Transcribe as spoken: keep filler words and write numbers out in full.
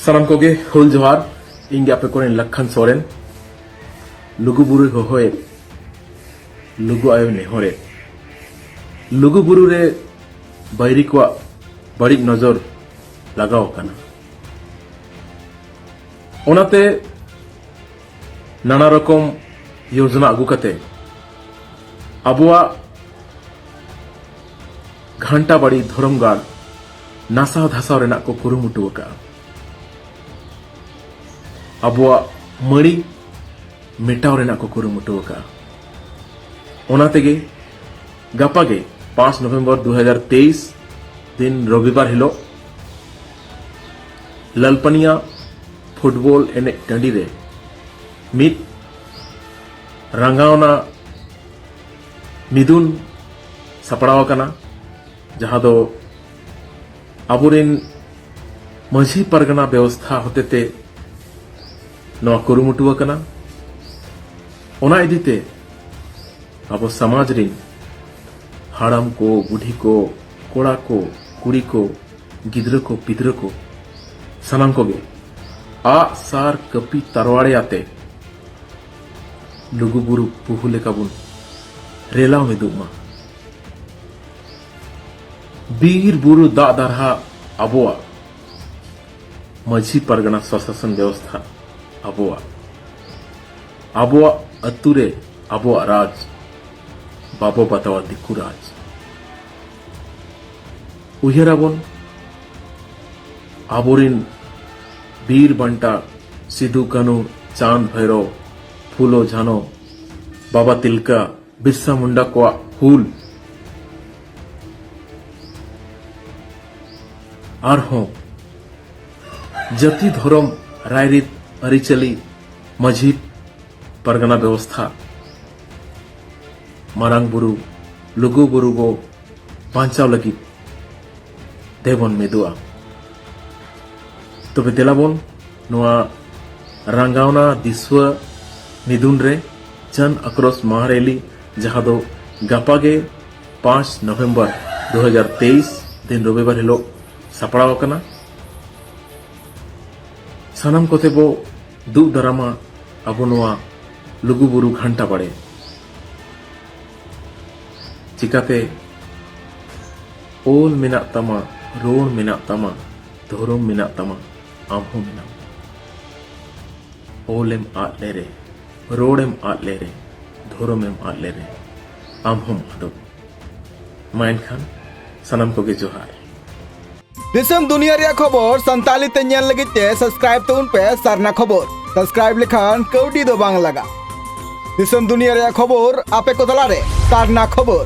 ᱥᱟᱱᱟᱢ ᱠᱚᱜᱮ ᱦᱩᱞ ᱡᱚᱦᱟᱨ᱾ ᱤᱧ ᱜᱮ ᱟᱯᱮ ᱠᱚᱨᱮᱱ ᱞᱟᱠᱷᱟᱱ ᱥᱚᱨᱮᱱ᱾ ᱞᱩᱜᱩ ᱵᱩᱨᱩᱭ ᱦᱚᱦᱚᱭᱮᱫ, ᱞᱩᱜᱩ ᱟᱭᱳᱭ ᱱᱮᱦᱚᱨᱮᱫ, ᱞᱩᱜᱩ ᱵᱩᱨᱩ ᱨᱮ ᱵᱟᱹᱭᱨᱤ ᱠᱚᱣᱟᱜ ᱵᱟᱹᱲᱤᱡ ᱱᱚᱡᱚᱨ ᱞᱟᱜᱟᱣ ᱟᱠᱟᱱᱟ᱾ ᱚᱱᱟᱛᱮ ᱱᱟᱱᱟ ᱨᱚᱠᱚᱢ ᱭᱳᱡᱚᱱᱟ ᱟᱹᱜᱩ ᱠᱟᱛᱮ ᱟᱵᱚᱣᱟᱜ ᱜᱷᱟᱱᱴᱟ ᱵᱟᱲᱤ ᱫᱷᱚᱨᱚᱢ ᱜᱟᱲ ᱱᱟᱥᱟᱣ ᱫᱷᱟᱥᱟᱣ ᱨᱮᱱᱟᱜ ᱠᱚ ᱠᱩᱨᱩᱢᱩᱴᱩ ᱟᱠᱟᱫᱼᱟ᱾ ᱟᱵᱚᱣᱟᱜ ᱢᱟᱹᱲᱤ ᱢᱮᱴᱟᱣ ᱨᱮᱱᱟᱜ ᱠᱚ ᱠᱩᱨᱩᱢᱩᱴᱩ ᱟᱠᱟᱫᱼᱟ᱾ ᱚᱱᱟ ᱛᱮᱜᱮ ᱜᱟᱯᱟ ᱜᱮ ᱯᱟᱸᱪ ᱱᱚᱵᱷᱮᱢᱵᱚᱨ ᱫᱩ ᱦᱟᱡᱟᱨ ᱛᱮᱭᱤᱥ ᱫᱤᱱ ᱨᱚᱵᱤᱵᱟᱨ ᱦᱤᱞᱳᱜ ᱞᱟᱞᱯᱟᱱᱤᱭᱟ ᱯᱷᱩᱴᱵᱚᱞ ᱮᱱᱮᱡ ᱴᱟᱺᱰᱤ ᱨᱮ ᱢᱤᱫ ᱨᱟᱸᱜᱟᱣᱱᱟ ᱢᱤᱫᱩᱱ ᱥᱟᱯᱲᱟᱣ ᱟᱠᱟᱱᱟ, ᱡᱟᱦᱟᱸ ᱫᱚ ᱟᱵᱚᱨᱮᱱ ᱢᱟᱹᱡᱷᱤ ᱯᱟᱨᱜᱟᱱᱟ ᱵᱮᱵᱚᱥᱛᱷᱟ ᱦᱚᱛᱮᱛᱮ ᱱᱚᱣᱟ ᱠᱩᱨᱩᱢᱩᱴᱩ ᱟᱠᱟᱱᱟ᱾ ᱚᱱᱟ ᱤᱫᱤᱛᱮ ᱟᱵᱚ ᱥᱚᱢᱟᱡᱽ ᱨᱤᱱ ᱦᱟᱲᱟᱢ ᱠᱚ, ᱵᱩᱰᱷᱤ ᱠᱚ, ᱠᱚᱲᱟ ᱠᱚ, ᱠᱩᱲᱤ ᱠᱚ, ᱜᱤᱫᱽᱨᱟᱹ ᱠᱚ, ᱯᱤᱫᱽᱨᱟᱹ ᱠᱚ, ᱥᱟᱱᱟᱢ ᱠᱚᱜᱮ ᱟᱜ ᱥᱟᱨ ᱠᱟᱹᱯᱤ ᱛᱟᱨᱣᱟᱲᱮ ᱟᱛᱮ ᱞᱩᱜᱩ ᱵᱩᱨᱩ ᱯᱩᱦᱩ ᱞᱮᱠᱟ ᱵᱚᱱ ᱨᱮᱞᱟᱣ ᱢᱤᱫᱚᱜ ᱢᱟ᱾ ᱵᱤᱨ ᱵᱩᱨᱩ ᱫᱟᱜ ᱫᱟᱨᱦᱟ ᱟᱵᱚᱣᱟᱜ, ᱢᱟᱹᱡᱷᱤ ᱯᱟᱨᱜᱟᱱᱟ ᱥᱚᱥᱟᱥᱚᱱ ᱵᱮᱵᱚᱥᱛᱷᱟ ᱟᱵᱚᱣᱟᱜ, ᱟᱵᱚᱣᱟᱜ ᱟᱹᱛᱩ ᱨᱮ ᱟᱵᱚᱣᱟᱜ ᱨᱟᱡᱽ, ᱵᱟᱵᱚ ᱵᱟᱛᱟᱣᱟ ᱫᱤᱠᱩ ᱨᱟᱡᱽ᱾ ᱩᱭᱦᱟᱹᱨᱟᱵᱚᱱ ᱟᱵᱚᱨᱤᱱ ᱵᱤᱨ ᱵᱟᱱᱴᱟ ᱥᱤᱫᱩ ᱠᱟᱹᱱᱩ, ᱪᱟᱸᱫᱽ ᱵᱷᱟᱭᱨᱚ, ᱯᱷᱩᱞᱳ ᱡᱷᱟᱱᱚ, ᱵᱟᱵᱟ ᱛᱤᱞᱠᱟ, ᱵᱤᱨᱥᱟ ᱢᱩᱱᱰᱟ ᱠᱚᱣᱟᱜ ᱦᱩᱞ, ᱟᱨᱦᱚᱸ ᱡᱟᱹᱛᱤ ᱫᱷᱚᱨᱚᱢ ᱨᱟᱭᱨᱤᱛ ᱟᱹᱨᱤᱪᱟᱹᱞᱤ, ᱢᱟᱹᱡᱷᱤ ᱯᱟᱨᱜᱟᱱᱟ ᱵᱮᱵᱚᱥᱛᱷᱟ, ᱢᱟᱨᱟᱝ ᱵᱩᱨᱩ, ᱞᱩᱜᱩ ᱵᱩᱨᱩ ᱵᱚ ᱵᱟᱧᱪᱟᱣ ᱞᱟᱹᱜᱤᱫ ᱫᱮᱵᱚᱱ ᱢᱤᱫᱚᱜᱼᱟ᱾ ᱛᱚᱵᱮ ᱫᱮᱞᱟᱵᱚᱱ ᱱᱚᱣᱟ ᱨᱟᱸᱜᱟᱣᱱᱟ ᱫᱤᱥᱣᱟᱹ ᱢᱤᱫᱩᱱ ᱨᱮ ᱡᱟᱱ ᱟᱠᱨᱳᱥ ᱢᱟᱦᱟ ᱨᱮᱞᱤ, ᱡᱟᱦᱟᱸ ᱫᱚ ᱜᱟᱯᱟ ᱜᱮ ᱯᱟᱸᱪ ᱱᱚᱵᱷᱮᱢᱵᱚᱨ ᱫᱩ ᱦᱟᱡᱟᱨ ᱛᱮᱭᱤᱥ ᱫᱤᱱ ᱨᱚᱵᱤᱵᱟᱨ ᱦᱤᱞᱳᱜ ᱥᱟᱯᱲᱟᱣ ᱟᱠᱟᱱᱟ᱾ ᱥᱟᱱᱟᱢ ᱠᱚᱛᱮ ᱵᱚ ᱫᱩᱜ ᱫᱟᱨᱟᱢᱟ ᱟᱵᱚ ᱱᱚᱣᱟ ᱞᱩᱜᱩᱵᱩᱨᱩ ᱜᱷᱟᱱᱴᱟ ᱵᱟᱲᱮ᱾ ᱪᱤᱠᱟᱛᱮ ᱚᱞ ᱢᱮᱱᱟᱜ ᱛᱟᱢᱟ, ᱨᱚᱲ ᱢᱮᱱᱟᱜ ᱛᱟᱢᱟ, ᱫᱷᱚᱨᱚᱢ ᱢᱮᱱᱟᱜ ᱛᱟᱢᱟ, ᱟᱢ ᱦᱚᱸ ᱢᱮᱱᱟᱢ᱾ ᱚᱞᱮᱢ ᱟᱫ ᱞᱮᱨᱮ, ᱨᱚᱲᱮᱢ ᱟᱫ ᱞᱮᱨᱮ, ᱫᱷᱚᱨᱚᱢᱮᱢ ᱟᱫ ᱞᱮᱨᱮ, ᱟᱢ ᱦᱚᱸᱢ ᱟᱫᱚᱜ᱾ ᱢᱟ ᱮᱱᱠᱷᱟᱱ ᱥᱟᱱᱟᱢ ᱠᱚᱜᱮ ᱡᱚᱦᱟᱨ᱾ ᱫᱤᱥᱚᱢ ᱫᱩᱱᱤᱭᱟᱹ ᱨᱮᱭᱟᱜ ᱠᱷᱚᱵᱚᱨ ᱥᱟᱱᱛᱟᱲᱤ ᱛᱮ ᱧᱮᱞ ᱞᱟᱹᱜᱤᱫ ᱛᱮ subscribe ᱛᱟᱵᱚᱱ ᱯᱮ ᱥᱟᱨᱱᱟ ᱠᱷᱚᱵᱚᱨ᱾ Subscribe ᱞᱮᱠᱷᱟᱱ ᱠᱟᱹᱣᱰᱤ ᱫᱚ ᱵᱟᱝ ᱞᱟᱜᱟᱜ᱾ ᱫᱤᱥᱚᱢ ᱫᱩᱱᱤᱭᱟᱹ ᱨᱮᱭᱟᱜ ᱠᱷᱚᱵᱚᱨ ᱟᱯᱮ ᱠᱚ ᱛᱟᱞᱟᱨᱮ ᱥᱟᱨᱱᱟ ᱠᱷᱚᱵᱚᱨ᱾